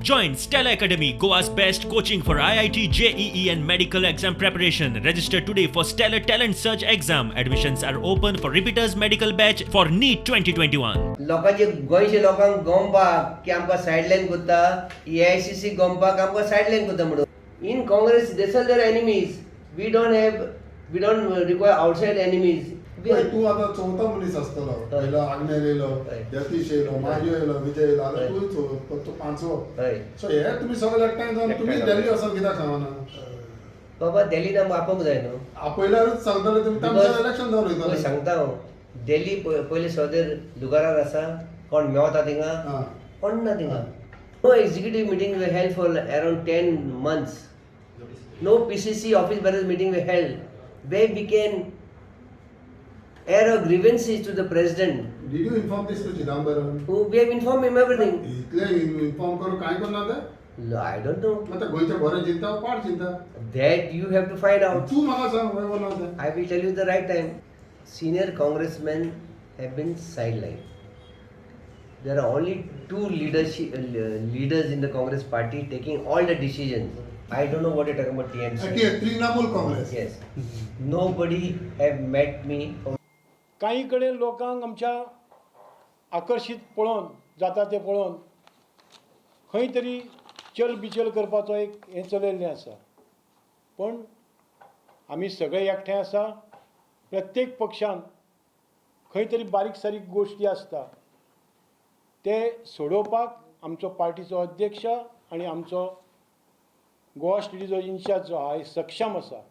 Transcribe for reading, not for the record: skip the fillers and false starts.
Join Stellar Academy, Goa's best coaching for IIT, JEE, and medical exam preparation. Register today for Stellar Talent Search exam. Admissions are open for repeaters medical batch for NEET 2021. लोकांचे, गोंयच्या लोकांक गमपाक की आमकां सायडलायन करता, एआयसीसी गमपाक आमकां सायडलायन करता म्हणून. In Congress they sell their enemies. We don't have, we don't require outside enemies. पळय, तूं आतां चवथो मनीस आसतलो. पयलो आग्नेल येयलो, यतीश येयलो, मारियो येयलो, विजय येयलो, आतां तूं तो पांचवो. सो हे तुमी सगळे एकठांय जावन तुमी दिल्ली वचोन कित्याक सांगना? बाबा, दिल्लीन आमकां आपोवंक जाय न्हू. आपयल्यारूच सांगतले तुमी, तांचे इलेक्शन जावन पळय, वयतलें. सांगता हांव, दिल्ली पयले सौदेर लुगारार आसा. कोण मेवता थिंगा? कोण ना थिंगा. No executive meeting were held for around 10 months. No PCC office bearers meeting were held where we can air our grievances to the president. Did you inform this to Chidambaram? Who we have informed him everything. इतले inform करून कांय करना ते? No, I don't know. आतां गोंयचें बरें चिंता, पाड चिंता? That you have to find out. तूं म्हाका सांग, खंय करना तें. I will tell you the right time. Senior congressmen have been sidelined. There are only two leaders in the Congress party taking all the decisions. I don't know what you're talking about, TMC. Trinamool Congress. Yes. Nobody have met me. कांय कडेन लोकांक आमच्या आकर्शीत पळोवन जाता तें पळोवन खंय तरी चल बिचल करपाचो एक हें चलयल्लें आसा. पूण आमी सगळे एकठांय आसा. प्रत्येक पक्षान खंय तरी बारीक सारीक गोश्टी आसता, ते सोडोवपाक आमचो पार्टीचो अध्यक्ष आनी आमचो गोवा स्टेटीचो इन्चार्ज जो आहा सक्षम आसा.